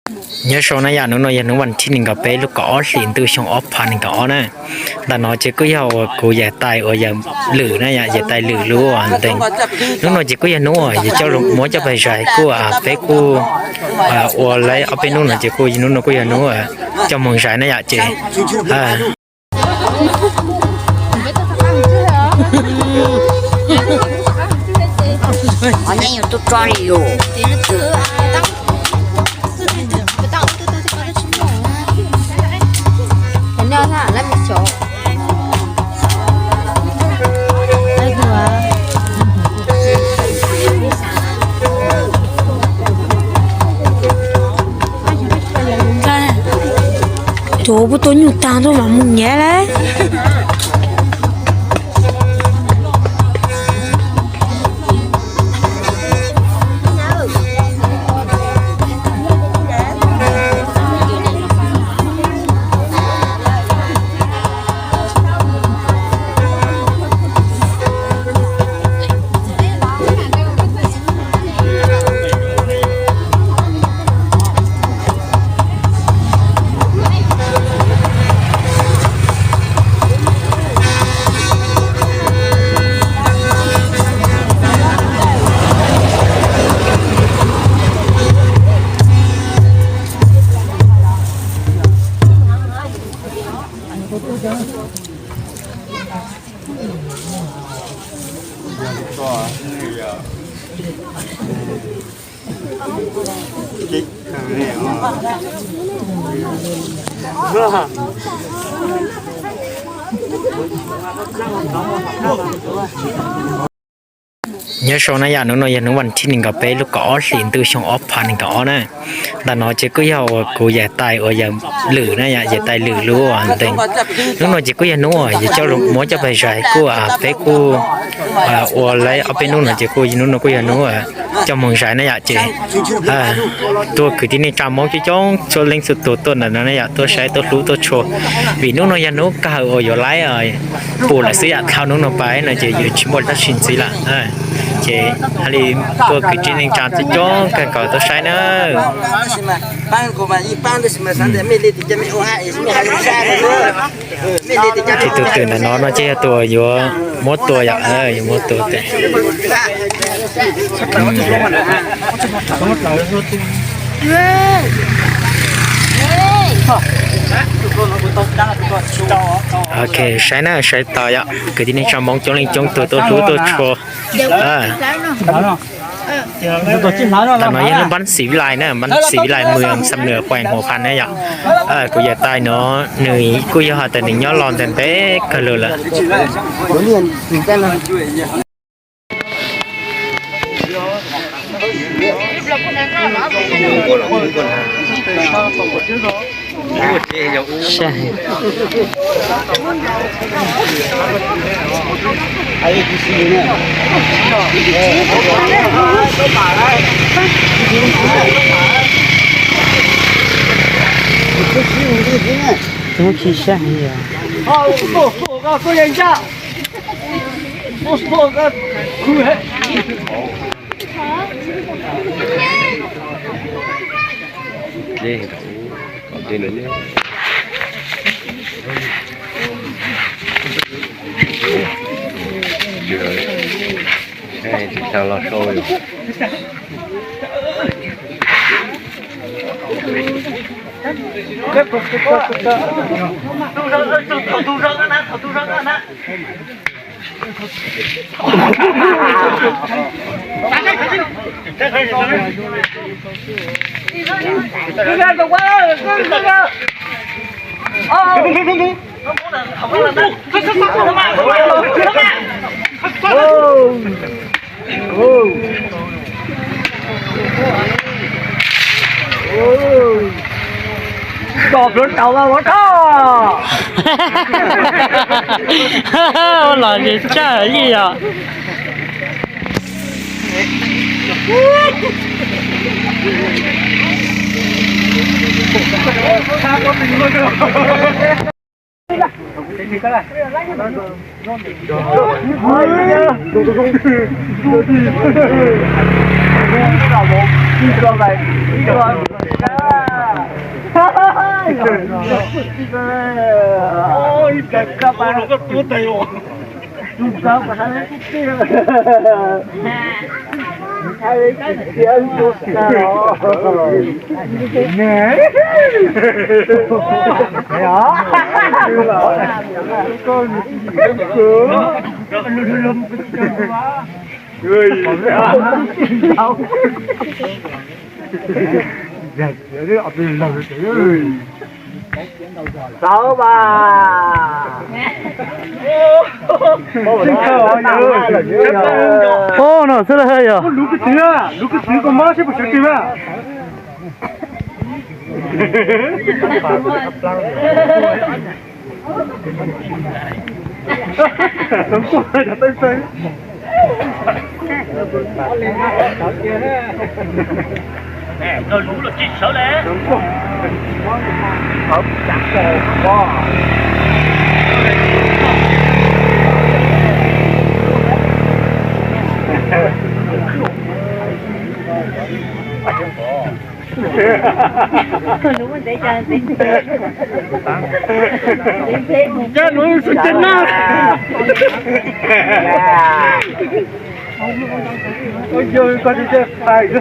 Nyob zoo na yom, hnub no yog hnub vas thib nees nkaum peb lub kaum ob hlis ntuj xyoo ob phav nees nkaum ob na. Ntawm no ces kuj yog uas kuv yawm tais uas yawm Lwm na yom, yawm tais Lwm lub ntees. Hnub no ces kuj yog hnub uas yus coj muab coj pais zais kuj peb kuj ua lawm ob peb hnub no ces kuj hnub no kuj yog hnub coj moog zais na yom ces Cov puab tua nyuj taag tuaj mas moog nyiav lawm. Nyob zoo na yom, hnub no yog hnub vas thib nees nkaum peb lub kaum ob hlis ntuj xyoo ob phav nees nkaum ob na. Ntawm no ces kuj yog uas kuv yawm tais uas yawm Lwm na yom, yawm tais Lwm lub ntees. Hnub no ces kuj yog hnub uas yus coj muab coj pais zais kuj peb kuj ua lawm ob peb hnub no ces kuj hnub no kuj yog hnub coj moog zais na yom ces tuaj kwv tij neej tsaa Moob coob coob txhua leej txhua tug tuaj ntawm no na yom, tuaj saib tuaj hlub tuaj tshua. Vim hnub no yog hnub kawg uas yuav laib pum lawm xwb yom, dhau hnub no pais no ces yuav tsis muaj dab tsi ntxiv lawm. Ces hais li tuaj kwv tij neej tsaa coob coob kawg nkaus tuaj saib na. Tus twm ntawm no no ces yog tus uas yuav muab tua yom, yuav muab tua tes. Ok, saib na, saib tau yom, kwv tij neej tsaa Moob coob leej coob tug tuaj hlub tuaj tshua. Ntawm no yog lub npab Xiv Lais na, npab Xiv Lais mus Xam Nws Huam Huam Phas na yom. Kuv yawm tais no nws kuj yog has tas nws nyob los ntev ntev kawg lug lawm. Ua los tsis tsawg li os. Txawv mas. Ub, no xwb los yog. Lub kwv txwv, lub kwv txwv koj mob seb puas sawv tsees mas. Coj lus xwb ces no. Ua yog koj tsis tshais.